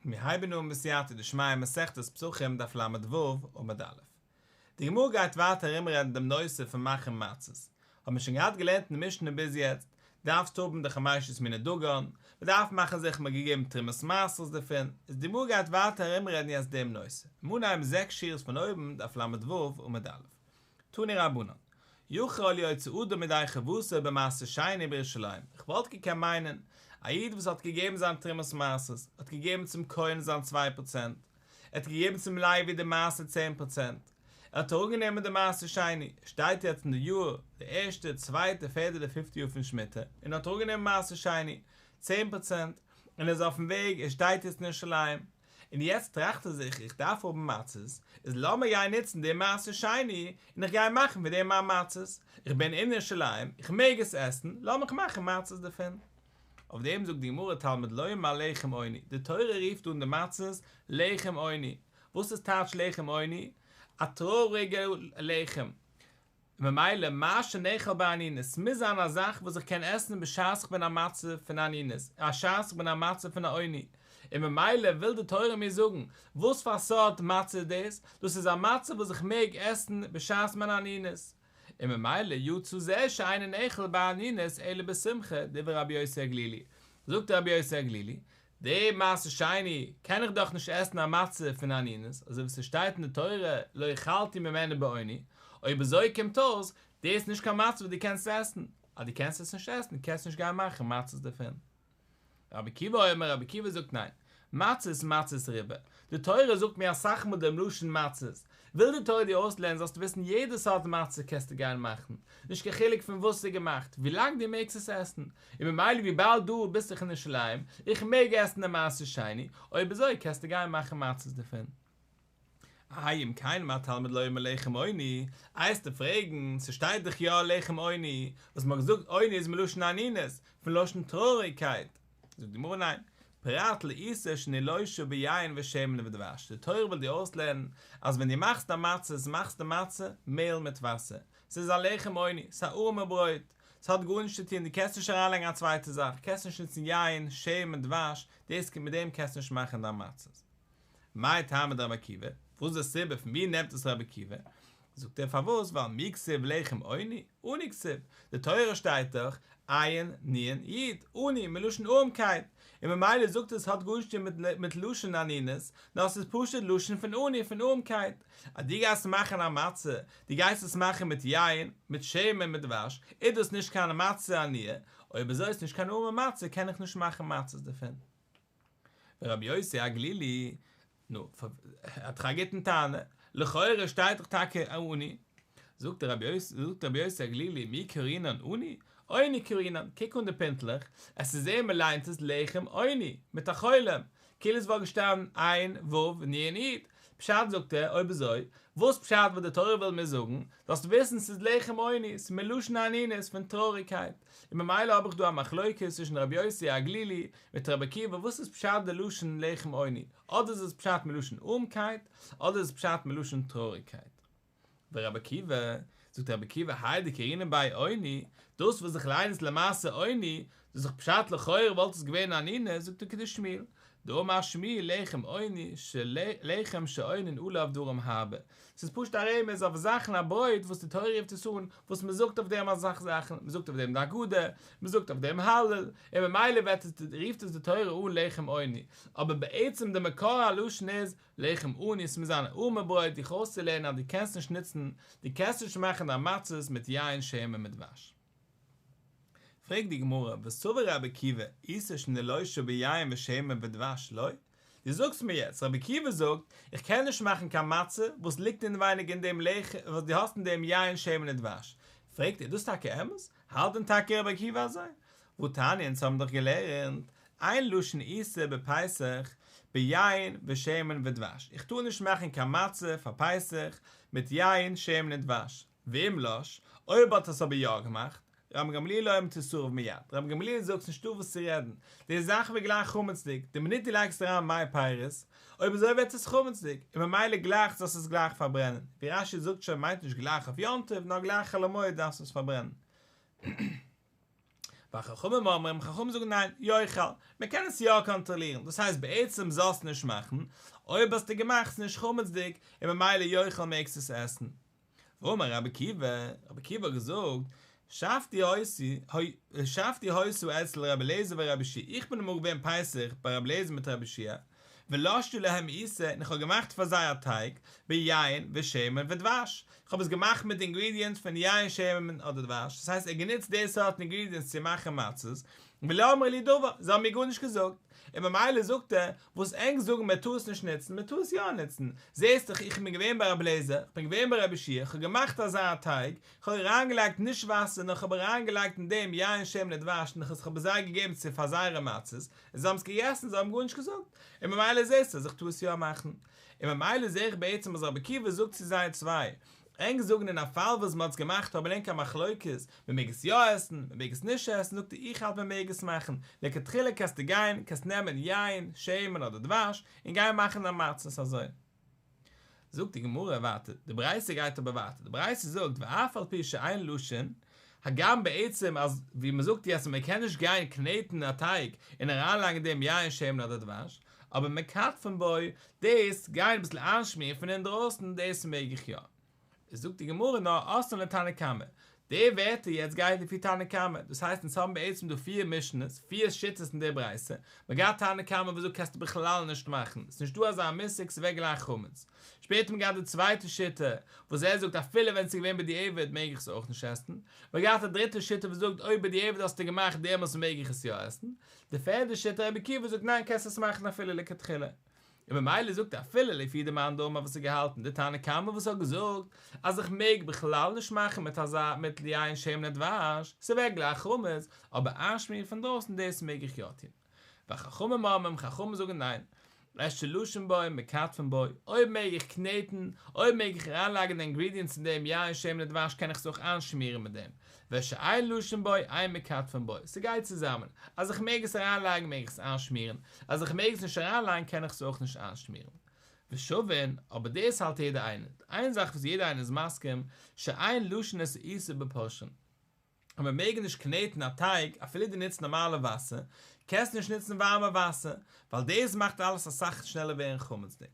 מיר הייבן אן בסייעתא דשמיא מסכת פסחים דף ל"ו עמוד א'. די גמרא גייט ווייטער ארומרעדן דעם נושא פון מאכן מצות, האבן מיר שוין געהאט געלערנט אין די משנה ביז יעצט, דארפסט האבן די חמשת מיני דגן, מען דארף מאכן זיכער מען האט געגעבן תרומת מעשרות דערפון, איז די גמרא גייט ווייטער ארומרעדן יעצט דעם נושא, מיר אנהייבן זעקס שורות פון אויבן דף ל"ו עמוד א'. תנו רבנן, יכול יוצא אדם ידי חובתו במעשר שני בירושלים, איך וואלט געקענט מיינען, א איד וואס האט געגעבן זיין תרומת מעשרות, האט געגעבן צום כהן זיין צוויי פראצענט, ער האט געגעבן צום לוי די מעשר צען פראצענט, ער האט אראפגענומען די מעשר שני, שטייט יעצט אין די יאר, די ערשטע, צווייטע, פערדע אדער פיפטע יאר פון שמיטה, און האט אראפגענומען מעשר שני, צען פראצענט, און ער איז אויפן וועג, ער שטייט יעצט אין ירושלים. און יעצט טראכט ער זיך איך דארף האבן מצות, איז לאמיר גיין נוצן דעם מעשר שני און איך גיי מאכן פון דעם מיין מצות, איך בין אין ירושלים, איך מעג עס עסן, לאמיך מאכן מצות דערפון. אויף דעם זאגט די גמרא תלמוד לומר לחם עוני, די תורה רופט אן די מצות לחם עוני, וואס איז טייטש לחם עוני? א טרויעריגע לחם, ממילא מה שנאכל באנינות, ס'מוז זיין א זאך וואס איך קען עסן בשעת איך בין א מצב פון אנינות, בשעת איך בין א מצב פון א עוני, און ממילא וויל די תורה מיר זאגן, וואס פאר סארט מצה איז דאס, דאס איז א מצה וואס איך מעג עסן בשעת מיין אנינות, און ממילא יצא זה שאינו נאכל באנינות אלא בשמחה, דברי רבי יוסי הגלילי, זאגט רבי יוסי הגלילי, די מעשר שני קען איך דאך נישט עסן א מצה פון אנינות, אזוי ווי ס'שטייט אין די תורה לא אכלתי ממנו באוני, אויב אזוי קומט אויס דאס איז נישט קיין מצה וואס דו קענסט עסן, אז דו קענסט עס נישט עסן קענסטו נישט גיין מאכן מצות דערפון. רבי עקיבא אומר, רבי עקיבא זאגט ניין, מצות מצות ריבה, די תורה זאגט מיר אסאך מאל דעם לשון מצות, וויל די תורה דיר אויסלערנען זאלסטו וויסן יעדע סארט מצה קענסטו גיין מאכן, נישט קיין חילוק פון וואס ס'איז געמאכט, ווילאנג דו מעגסט עס עסן, און ממילא וויבאלד דא ביסט דאך אין ירושלים, איך מעג עסן די מעשר שני, אויב אזוי קענסטו גיין מאכן מצות דערפון. איי אם כן מה תלמוד לומר לחם עוני, וועסטו פרעגן, ס'שטייט דאך יא לחם עוני, וואס מ'האט געזאגט עוני איז מלשון אנינות, פון לשון טרויעריגקייט, זאגט די גמרא ניין, פרט לעיסה שנילושה ביין ושמן ודבש, די תורה וויל דיר אויסלערנען אז ווען דו מאכסט א מצה איז מאכסטו מצה מעהל מיט וואסער, ס'איז א לחם עוני, ס'איז א ארעמע ברויט, ס'האט גארנישט צו טון, דו קענסט נישט אריינלייגן א צווייטע זאך, קענסט נישט נוצן יין, שמן, דבש, דאס מיט דעם קענסטו נישט מאכן דיין מצות. מאי טעמא דרבי עקיבא, וואס איז די סיבה פון ווי נעמט עס רבי עקיבא? זאגט ער פארוואס ווייל מי כתיב לחם עוני, עני כתיב, די תורה שטייט דאך עיין נון יוד, עני מלשון ארעמקייט, און ממילא זאגט ער עס האט גארנישט צו טון מיט לשון אנינות, נאר עס איז פשוט לשון פון עני פון ארעמקייט, אז דו גייסט מאכן א מצה, דו גייסט עס מאכן מיט יין, מיט שמן, מיט דבש, איז דאס נישט קיין מצה עניה, אויב אזוי איז נישט קיין ארעמע מצה קען איך נישט מאכן מצות דערפון. ורבי יוסי הגלילי, נו, האט דאך א גוטן טענה, לכאורה שטייט דאך טאקע עני. זאגט רבי יוסי, זאגט רבי יוסי הגלילי, מי קרינן עני? עוני קרינן, קוק אן די פינטלעך, עס איז זעהן מען ליינט עס לחם עוני, מיט א חולם, כאילו עס וואלט געשטאנען עין ו' נון יוד, פשט זאגט ער, אויב אזוי, וואס פשט וואס די תורה וויל מיר זאגן, זאלסט וויסן ס'איז לחם עוני, ס'איז מלשון אנינות פון טרויעריגקייט, און ממילא האב איך דא א מחלוקת צווישן רבי יוסי הגלילי מיט רבי עקיבא וואס איז פשט די לשון לחם עוני, אדער איז עס פשט מלשון ארעמקייט, אדער איז עס פשט מלשון טרויעריגקייט. ורבי עקיבא, זאגט רבי עקיבא האי דקרינן ביה עוני, דאס וואס איך ליין איז למעשה עוני, דאס איז דאך פשט לכאורה וואלט עס געווען אנינות, זאגט ער כדשמואל, דאמר שמואל לחם עוני לחם שעונין עליו דברים הרבה, ס'איז פשוט א רמז אויף זאכן א ברויט וואס די תורה רופט עס אן, וואס מען זאגט אויף דעם אסאך זאכן, מען זאגט אויף דעם די הגדה, מען זאגט אויף דעם הלל, און ממילא ווערט עס רופט עס די תורה אן לחם עוני, אבער בעצם די מקור הלשון איז לחם עני, ס'מוז זיין א ארעמע ברויט דיך אויסצולערנען אז דו קענסט נישט נוצן, דו קענסט נישט מאכן דיין מצות מיט יין שמן מיט דבש. פרעגט די גמרא, וסבר רבי עקיבא, עיסה שנילושה ביין ושמן ודבש לא? דו זאגסט מיר יעצט, רבי עקיבא זאגט, איך קען נישט מאכן קיין מצה וואס ליגט אינווייניג אין דעם לחם, וואס דו האסט אין דעם יין שמן און דבש. פרעגט ער, איז דאס טאקע אמת? האלט דען טאקע רבי עקיבא אזוי? והתניא, אונז האבן דאך געלערנט, אין לשין עיסה בפסח ביין ושמן ודבש, איך טאר נישט מאכן קיין מצה פאר פסח מיט יין, שמן און דבש. ואם לש, אויב האט עס אבער יא געמאכט, רבן גמליאל אומר תשרף מיד, רבן גמליאל זאגט ס'נישטא וואס צו רעדן, די זאך ווערט גלייך חמצ'דיג, די מינוט דו לייגסט אריין מי פירות, אויב אזוי ווערט עס חמצ'דיג, און ממילא גלייך זאלסטו עס גלייך פארברענען, ווי רש"י זאגט שוין מיינט נישט גלייך אויף יום טוב, נאר גלייך חול המועד דארפסטו עס פארברענען. וחכמים אומרים, חכמים זאגן ניין, יאכל, מען קען עס יא קאנטראלירן, דאס הייסט בעצם זאלסט נישט מאכן, אויב האסטו געמאכט ס'איז נישט חמצ'דיג, און ממילא יאכל מעגסט עס עסן. ואמר רבי עקיבא, רבי עקיבא האט געזאגט, שבתי היתה, שבתי היתה אצל רבי אליעזר ורבי יהושע, איך בין אמאל געווען פסח ביי רבי אליעזר מיט רבי יהושע, ולשתי להם עיסה, און איך האב געמאכט פאר זיי א טייג, ביין ושמן ודבש, איך האב עס געמאכט מיט אינגרידיענטס פון יין שמן אדער דבש, דאס הייסט ער האט גענוצט די סארט אינגרידיענטס צו מאכן מצות, ולא אמרו לי דבר, זיי האבן מיר גארנישט געזאגט, און ממילא זאגט ער, וואס ענק זאגן מען טאר עס נישט נוצן, מען טאר עס יא נוצן, זעסט דאך איך בין געווען ביי רבי אליעזר, איך בין געווען ביי רבי יהושע, איך האב געמאכט אזא טייג, איך האב אריינגעלייגט נישט וואסער נאר איך האב אריינגעלייגט אין דעם יין שמן און דבש און איך האב עס זיי געגעבן צו פאר זייערע מצות, און זיי האבן עס געגעסן זיי האבן גארנישט געזאגט, און ממילא זעסטו אז איך טאר עס יא מאכן. און ממילא זעה איך בעצם אז רבי עקיבא זאגט צו זיי צוויי, ענק זאגן אין א פאל וואס מען האט עס געמאכט האבן ענק א מחלוקת, מען מעג עס יא עסן, מען מעג עס נישט עסן, זאגט ער איך האלט מען מעג עס מאכן, לכתחילה קענסטו גיין, קענסט נעמען יין, שמן אדער דבש, און גיין מאכן דיין מצות אזוי. זאגט די גמרא ווייטער, די ברייתא גייט אבער ווייטער, די ברייתא זאגט ואף על פי שאין לשין, הגם בעצם אז ווי מען זאגט יעצט אז מען קען נישט גיין קנעטן א טייג און אריינלייגן אין דעם יין שמן אדער דבש, אבער מקטפין בו, דאס גיין אביסל איינשמירן פון אינדרויסן דאס מעג איך יא. זאגט די גמרא נאר אתאן לתנא קמא, די ווערטער יעצט גייט לפי תנא קמא, דאס הייסט אונז האבן בעצם דא פיר משניות, פיר שיטות אין די ברייתא, מען געהאט תנא קמא וואס זאגט קענסטו בכלל נישט מאכן, ס'איז נישט דא אזא מושג ס'ווערט גלייך חמץ, שפעטער האט מען געהאט די צווייטע שיטה וואס ער זאגט אפילו ווען ס'איז געווען בדיעבד מעג איך עס אויך נישט עסן, מען געהאט א דריטע שיטה וואס זאגט אויב בדיעבד האסטו געמאכט דעמאלס מעג איך עס יא עסן, די פערדע שיטה רבי עקיבא זאגט ניין קענסט עס מאכן אפילו לכתחילה. און ממילא זאגט ער אפילו לפי די מאן דאמר וואס האט געהאלטן די תנא קמא וואס האט געזאגט אז איך מעג בכלל נישט מאכן מיט אזא מיט יין שמן ודבש, ס'ווערט גלייך חמץ, אבער איינשמירן פון דרויסן דאס מעג איך יא טון. וחכמים אומרים, חכמים זאגן ניין, את שלשין בו מקטפין בו, אויב מעג איך קנעטן, אויב מעג איך אריינלייגן די אינגרידיענטס אין דעם יין שמן ודבש קען איך עס אויך איינשמירן מיט דעם, ואת שאין לשין בו אין מקטפין בו, ס'גייט צוזאמען, אז איך מעג עס אריינלייגן מעג איך עס איינשמירן, אז איך מעג עס נישט אריינלייגן קען איך עס אויך נישט איינשמירן. ושווין, אבער דאס האלט יעדער איינער, איין זאך וואס יעדער איינער איז מסכים, שאין לשין את העיסה בפושרין. אז מען מעג נישט קנעטן א טייג אפילו דו נוצט נארמאלע וואסער, קענסט נישט נוצן ווארעמע וואסער, ווייל דאס מאכט אלעס אסאך שנעלער ווערן חמצ'דיג.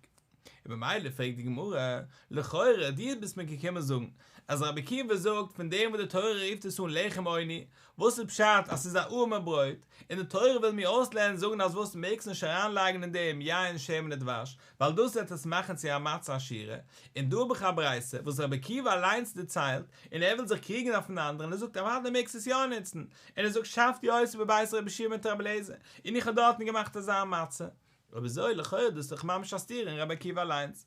און ממילא פרעגט די גמרא, לכאורה דו ביסט מיר געקומען זאגן אז רבי עקיבא זאגט פון דעם וואס די תורה רופט עס אן לחם עוני, וואס איז פשט אז ס'איז א ארעמע ברויט, און די תורה וויל מיר אויסלערנען זאגן אז וואס מעגסט נישט אריינלייגן אין דעם יין שמן ודבש, ווייל דאס וועט עס מאכן צו א מצה עשירה, און דא האב איך א ברייתא וואס רבי עקיבא אליינס דערציילט, און ער וויל זיך קריגן אויפן אנדערן, ער זאגט אוודאי מעגסט עס יא נוצן, און ער זאגט שבתי היתה בבית רבי יהושע מיט רבי אליעזר, און איך האב דארטן געמאכט אזא מצה. אויב אזוי לכאורה דאס איז דאך ממש א סתירה אין רבי עקיבא אליינס.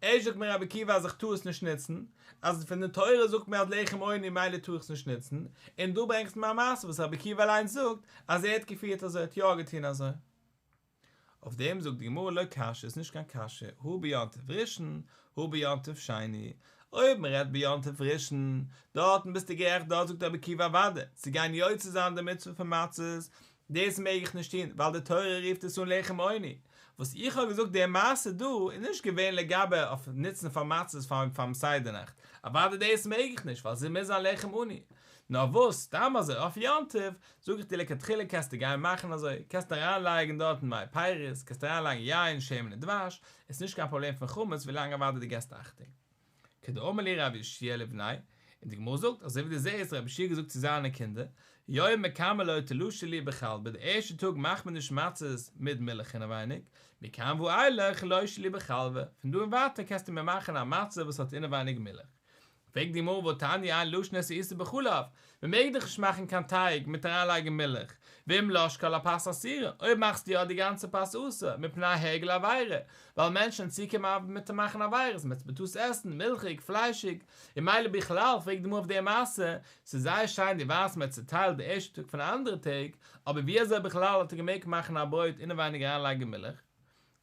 ערשט זאגט מיר רבי עקיבא אז איך טאר עס נישט נוצן, אז פון די תורה זאגט מיר אז לחם עוני ממילא טאר איך עס נישט נוצן, און דא ברענגסט מיר א מעשה וואס רבי עקיבא אליינס זאגט אז ער האט געפירט אזוי, ער האט יא געטון אזוי. אויף דעם זאגט די גמרא לא קשיא, איז נישט קיין קשיא, הא ביום טוב ראשון, הא ביום טוב שני, אויב מען רעדט ביום טוב ראשון, דארטן ביסטו גערעכט דארט זאגט רבי עקיבא אוודאי, צו גיין יוצא זיין די מצוה פון מצות, דאס מעג איך נישט טון, ווייל די תורה רופט עס אן לחם עוני, וואס איך האב געזאגט די מעשה דא איז נישט געווען לגבי אויף נוצן פאר מצות פארן סדר נאכט, אוודאי דאס מעג איך נישט ווייל ס'מוז זיין לחם עוני, נאר וואס סתם אזוי אויף יום טוב, זאג איך דיר לכתחילה קענסטו גיין מאכן אזוי, קענסט אריין לייגן דארטן מי פירות, קענסט אריין לייגן יין, שמן און דבש, עס איז נישט קיין פראבלעם פון חמץ ווילאנג אוודאי דו געסט אכטונג. כדאמר להו רב יהושע לבניה, און די גמרא זאגט אזוי ווי דו זעסט רב יהושע האט געזאגט צו זיינע קינדער, יומא קמא לא תלשו לי בחלבא די ערשטע טאג מאכט מען נישט מצות מיט מילך אינעווייניג, מכאן ואילך לושו לי בחלבא, פון דא און ווייטער קענסטו מיר מאכן א מצה וואס האט אינעווייניג מילך. פרעגט די גמרא והתניא אין לשין את העיסה בחלב, מען מעג דאך נישט מאכן קיין טייג מיט אריינלייגן מילך, ואם לש כל הפת אסורה, אויב מאכסטו יא די גאנצע פת אסור, מפני הרגל עבירה, ווייל מענטשן צוקומען מיט מאכן עבירות, מען וועט בטעות עסן, מילכיג, פליישיג, און ממילא בכלל פרעגט די גמרא אויף די מעשה, ס'איז זייער שיין דו ווייזט מען האט צוטיילט די ערשטע טאג פון אנדערע טעג, אבער ווי אזוי בכלל האט ער געמעגט מאכן א ברויט אינעווייניג אריינלייגן מילך?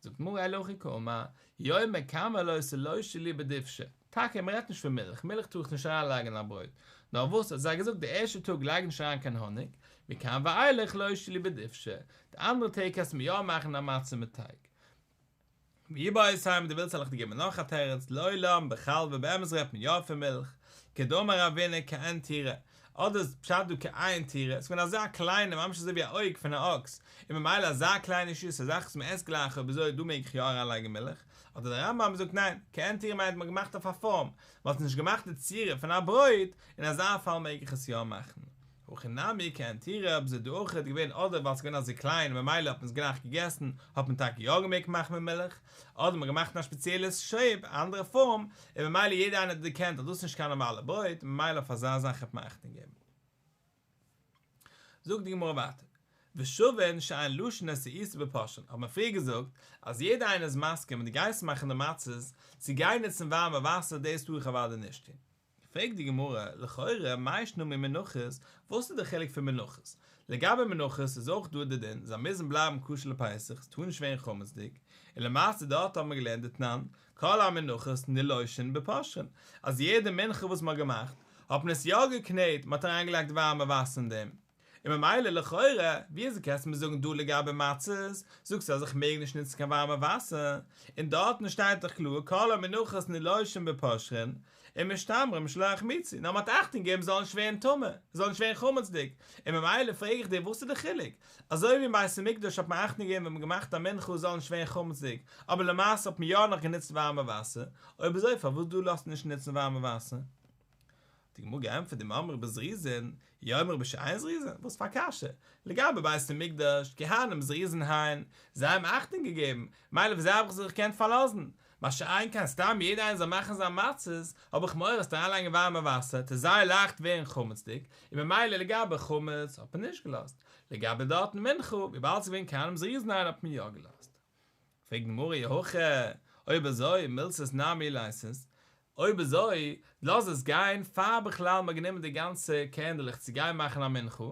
זאגט די גמרא אלא הכי קאמר, יומא קמא לא תלושו לי בדובשא, טאקע מען רעדט נישט פון מילך, מילך טאר איך נישט אריין לייגן אין א ברויט, נאר וואס האט זיי געזאגט די ערשטע טאג לייג נישט אריין קיין האניג, מכאן ואילך לושו לי בדובשא, די אנדערע טעג קענסטו מיר יא מאכן א מצה מיט טייג. ואיבעית אימא דו ווילסט זאל איך דיר געבן נאך א תירוץ, לעולם בחלבא באמת רעדט מען יא פון מילך, כדאמר רבינא כעין תירא. אדער איז פשט דא כעין תירא, עס איז געווען אזא קליינע, ממש אזוי ווי א אויג פון א אקס, און ממילא אזא קליינע שיעור, ס'איז א זאך וואס מען עסט גלייך, אויב אזוי דא מעג איך יא אריינלייגן מילך, אדער דער רמב"ם זאגט ניין, כעין תירא מיינט מען האט געמאכט אויף א פארם, מען האט נישט געמאכט די צורה פון א ברויט, אין אזא פאל מעג איך עס יא מאכן. הכא נמי כעין תירא אויב אזוי דא אויכעט געווען אדער ווייל ס'איז געווען אזוי קליין און ממילא האט מען עס גלייך געגעסן האט מען טאקע יא געמעגט מאכן מיט מילך, אדער מ'האט געמאכט אין א שפעציעלע שעיפ, א אנדערע פארם, און ממילא יעדער איינער האט דערקענט אז דאס איז נישט קיין נארמאלע ברויט, ממילא אויף אזא זאך האט מען אכטונג געגעבן. זאגט די גמרא ווייטער, ושוין שאין לשין את העיסה בפושרין, האט מען פריער געזאגט אז יעדער איינער איז מסכים ווען דו גייסט מאכן די מצות צו גיין נוצן ווארעמע וואסער דאס טאר איך אוודאי נישט טון, פרעגט די גמרא, לכאורה מאי שנא ממנחות, וואס איז די חילוק פון מנחות? לגבי מנחות איז אויך דא די דין, זיי מוזן בלייבן כשר לפסח, עס טאר נישט ווערן חמצ'דיג, און למעשה דארט האבן מיר געלערנט דתנן, כל המנחות נילושין בפושרין, אז יעדע מנחה וואס מען האט געמאכט, האט מען עס יא געקנעט, מען האט אריינגעלייגט ווארעמע וואסער אין דעם, און ממילא לכאורה, ווי אזוי קענסטו מיר זאגן דא לגבי מצות, זאגסטו אז איך מעג נישט נוצן קיין ווארעמע וואסער, און דארטן שטייט דאך קלאר כל המנחות נילושין בפושרין, ומשתמרים שלא יחמיצו, נאר מען האט אכטונג געגעבן ס'זאל נישט ווערן טמא, ס'זאל נישט ווערן חמצ'דיג, און ממילא פרעג איך דיר וואס איז די חילוק, אזוי ווי אין בית המקדש האט מען אכטונג געגעבן ווען מען האט געמאכט א מנחה זאל נישט ווערן חמצ'דיג, אבער למעשה האט מען יא נאך גענוצט ווארעמע וואסער, אויב אזוי פארוואס דא לאזטו נישט נוצן ווארעמע וואסער? האט די גמרא געענטפערט אם אמרו בזריזין, יאמרו בשאין זריזין, וואס פאר קשיא? לגבי בית המקדש, כהנים זריזין הן, זיי האבן אכטונג געגעבן, מילא אויף זיי האב איך זיך געקענט פארלאזן, מה שאין כן סתם יעדער איינער זאל מאכן זיין מצות, האב איך מורא וועסט אריינלייגן ווארעמע וואסער, וועט עס זייער לייכט ווערן חמצ'דיג, און ממילא לגבי חמץ האט מען נישט געלאזט, לגבי דארטן מנחה, וויבאלד ס'איז געווען כהנים זריזין הן האט מען יא געלאזט. פרעגט די גמרא אי הכי, אויב אזוי מילתת נמי ליתות, אויב אזוי לאז עס גיין פאר בכלל מ'האט גענומען די גאנצע קערנדלעך צו גיין מאכן א מנחה,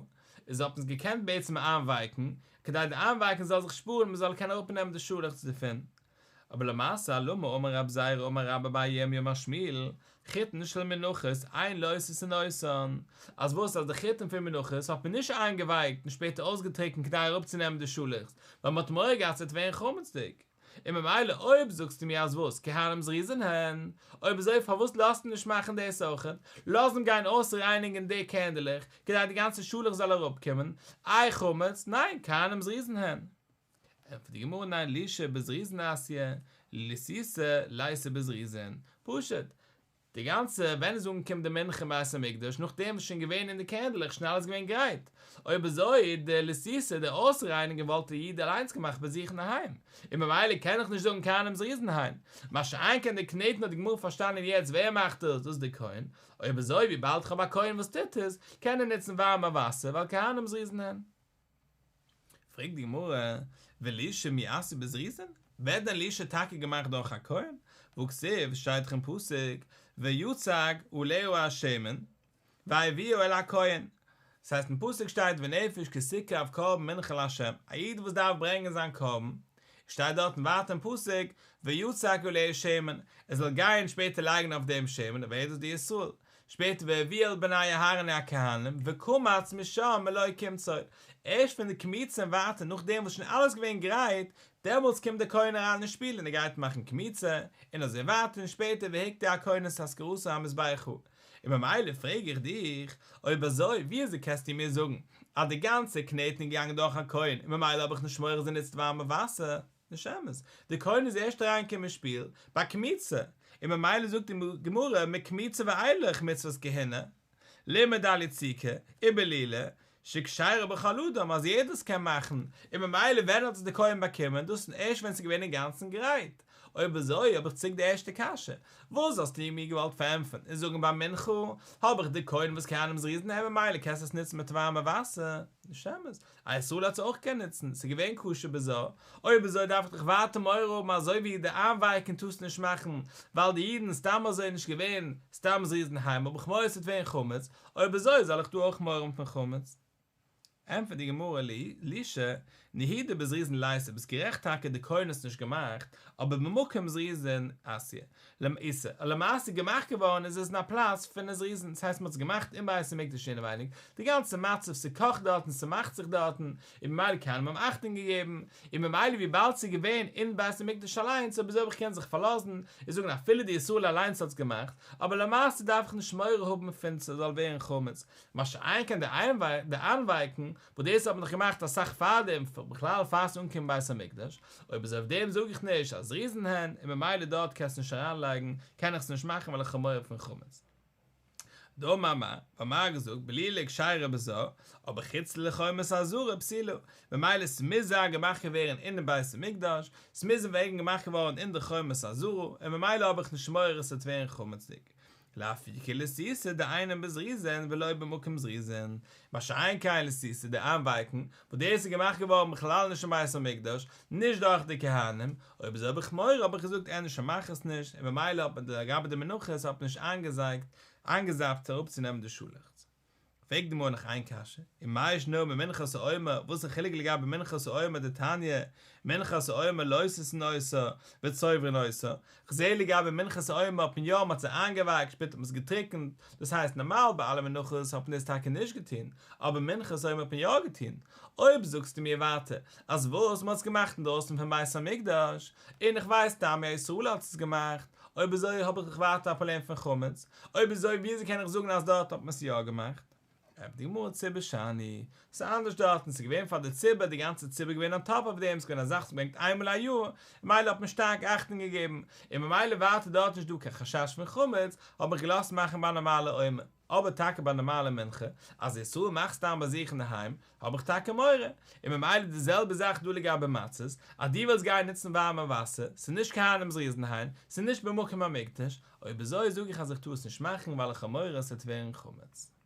איז האט מען עס געקענט בעצם איינווייקן, כדי די איינווייקן זאל זיך שפארן מ'זאל קענען אראפנעמען די שאלעכץ דערפון. אבער למעשה אלמה אמר רב זירא אמר רבה בר ירמי' אמר שמואל, חיטין של מנחות אין לותתין אותן, אז וואס אז די חיטין פון מנחות האט מען נישט איינגעווייקט און שפעטער אויסגעטריקנט כדי אראפצונעמען די שאלעכץ, ווייל מען האט מורא געהאט ס'וועט ווערן חמצ'דיג. און ממילא אויב זאגסטו מיר אז וואס, כהנים זריזין הן, אויב אזוי פארוואס לאזטו נישט מאכן דאס אויכעט, לאז אים גיין אויסרייניגן די קערנדלעך כדי די גאנצע שאלעכץ זאל אראפקומען, איי חמץ, ניין, כהנים זריזין הן. ענטפערט די גמרא ניין לישה בזריזין אתיא, לתיתה ליתא בזריזין, פשוט, די גאנצע ווען איז אנגעקומען די מנחה אין בית המקדש נאכדעם וואס שוין געווען אין די קערנדלעך שוין אלעס געווען גרייט, אויב אזוי די לתיתה די אויסרייניגן וואלט די איד אליינס געמאכט ביי זיך אינדערהיים, און ממילא קען איך נישט זאגן כהנים זריזין הן, מה שאין כן די קנעטן האט די גמרא פארשטאנען יעצט ווער מאכט דאס, דאס איז די כהן, אויב אזוי וויבאלד כ'האב א כהן וואס טוט עס, קען ער נוצן ווארעמע וואסער ווייל כהנים זריזין הן. פרעגט די גמרא, ולישה מי אתיא בזריזין? ווערט דען לישה טאקע געמאכט דורך א כהן? והכתיב, שטייט דאך אין פסוק, ויצק עליה השמן, והביאה אל הכהן. דאס הייסט אין פסוק שטייט ונפש כי תקרב קרבן מנחה לה', א איד וואס דארף ברענגען זיין קרבן, שטייט דארטן ווייטער אין פסוק, ויצק עליה שמן, ער זאל גיין שפעטער לייגן אויף דעם שמן, ווער איז דאס די ישראל? שפעטער והביאה אל בני אהרן הכהנים וקמץ משם מלא קומצו, ערשט פון די קמיצה און ווייטער נאכדעם וואס שוין אלעס געווען גרייט, דעמאלטס קומט דער כהן אריין אין שפיל און ער גייט מאכן קמיצה, און אזוי ווייטער און שפעטער והקטיר הכהן את אזכרתה המזבחה. און ממילא פרעג איך דיך, אויב אזוי ווי אזוי קענסטו מיר זאגן אז די גאנצע קנעטן איז געגאנגען דורך א כהן און ממילא האב איך נישט מורא אז ער נוצט ווארעמע וואסער? נישט אמת, די כהן איז ערשט אריינגעקומען אין שפיל ביי קמיצה, און ממילא זאגט די גמרא מקמיצה ואילך מצוות כהונה, לימד על יציקה, ובלילה, שכשרה בכל אדם אז יעדער עס קען מאכן, און ממילא ווען האט עס די כהן באקומען, דאס איז ערשט ווען עס איז געווען אינגאנצן גרייט, אויב אזוי האב איך צוריק די ערשטע קשיא, וואס האסטו מיר געוואלט פארענטפערן און זאגן ביי מנחה האב איך די כהן וואס כהנים זריזין הן ממילא קענסטו עס נוצן מיט ווארעמע וואסער, נישט אמת, א ישראל האט עס אויך געקענט נוצן, ס'איז געווען כשר בזר, אויב אזוי דארף איך דאך ווייטער מורא האבן אזוי ווי די איינווייקן טארסטו נישט מאכן ווייל די אידן סתם אזוי נישט געווען סתם זריזין הם האב איך מורא ס'וועט ווערן חמץ, אויב אזוי זאל איך דא אויך מורא האבן פון חמץ? ענטפערט די גמרא לישא נהידא בזריזין ליתא, ביסט גערעכט טאקע די כהן האט עס נישט געמאכט, אבער במקום זריזין אתיא. למעשה למעשה געמאכט געווארן איז עס אין א פלאץ פון זריזין, דאס הייסט מען האט עס געמאכט אין בית המקדש אינעווייניג, די גאנצע מצב ס'קאכט דארטן ס'מאכט זיך דארטן, און ממילא כהנים האבן אכטונג געגעבן, און ממילא וויבאלד ס'איז געווען אין בית המקדש אליינס אויב אזוי האב איך קען זיך פארלאזן און זאגן אפילו די ישראל אליינס האט עס געמאכט, אבער למעשה דארף איך נישט מורא האבן פון ס'זאל ווערן חמץ, מה שאין כן די איינווייקן, וואס דאס האט מען דאך געמאכט אסאך פארדעם, בכלל פאר ס'איז אנגעקומען בית המקדש, אויב אזוי אויף דעם זאג איך נישט אז זריזין הן, און ממילא דארט קענסטו נישט אריינלייגן, קען איך עס נישט מאכן ווייל איך האב מורא פון חמץ. דאמר מר, ווייל מר האט געזאגט בלולה כשרה בזר, אבער חוץ לחומת העזרה פסולה, ממילא ס'מוז זיין געמאכט געווערן אינעם בית המקדש, ס'מוז ווערן געמאכט געווארן אין די חומת העזרה, און ממילא האב איך נישט מורא ס'וועט ווערן חמצ'דיג. לאפוקי לסיתא דאינן בזריזין ולא במקום זריזין, מה שאין כן לסיתא די איינווייקן, וואס דאס איז געמאכט געווארן בכלל נישט אין בית המקדש, נישט דורך די כהנים, אויב אזוי האב איך מורא האב איך געזאגט ענדערש מאך עס נישט, און ממילא האט מען לגבי די מנחות האט מען נישט איינגעזייגט איינגעזאפט אראפצונעמען די שאלעכץ. פרעגט די גמרא נאך איין קשיא, ומאי שנא ממנחת העומר, וואס איז חילוק לגבי מנחת העומר דתניא, מנחת העומר לותתין אותה וצוברין אותה, כ'זעה לגבי מנחת העומר האט מען יא מ'האט זיי איינגעווייקט שפעטער האט מען עס געטריקענט, דאס הייסט נארמאל ביי אלע מנחות האט מען דאס טאקע נישט געטון, אבער מנחת העומר האט מען יא געטון, אויב זאגסטו מיר ווייטער אז וואס מ'האט עס געמאכט אינדרויסן פון בית המקדש, און איך ווייס סתם א ישראל האט עס געמאכט, אויב אזוי האב איך דאך ווייטער א פראבלעם פון חמץ, אויב אזוי וויאזוי קען איך זאגן אז דארט האט מען עס יא געמאכט? ענטפערט די גמרא ציבור שאני, ס'איז אנדערש דארטן, ס'איז געווען פאר די ציבור, די גאנצע ציבור איז געווען אן טאפ אויף דעם, ס'איז געווען א זאך וואס מ'ברענגט איינמאל א יאר, ממילא האט מען שטארק אכטונג געגעבן, און ממילא ווייטער דארט נישט דא קיין חשש פון חמץ, האט מען געלאזט מאכן ביי נארמאלע עומר, אבער טאקע ביי נארמאלע מנחה, אז ישראל מאכט סתם ביי זיך אינדערהיים, האב איך טאקע מורא, און ממילא די זעלבע זאך דא לגבי מצות, אז דו ווילסט גיין נוצן ווארעמע וואסער, ס'איז נישט כהנים זריזין הן, ס'איז נישט במקום המקדש, אויב אזוי זאג איך אז איך טאר עס נישט מאכן ווייל איך האב מורא עס וועט ווערן חמץ.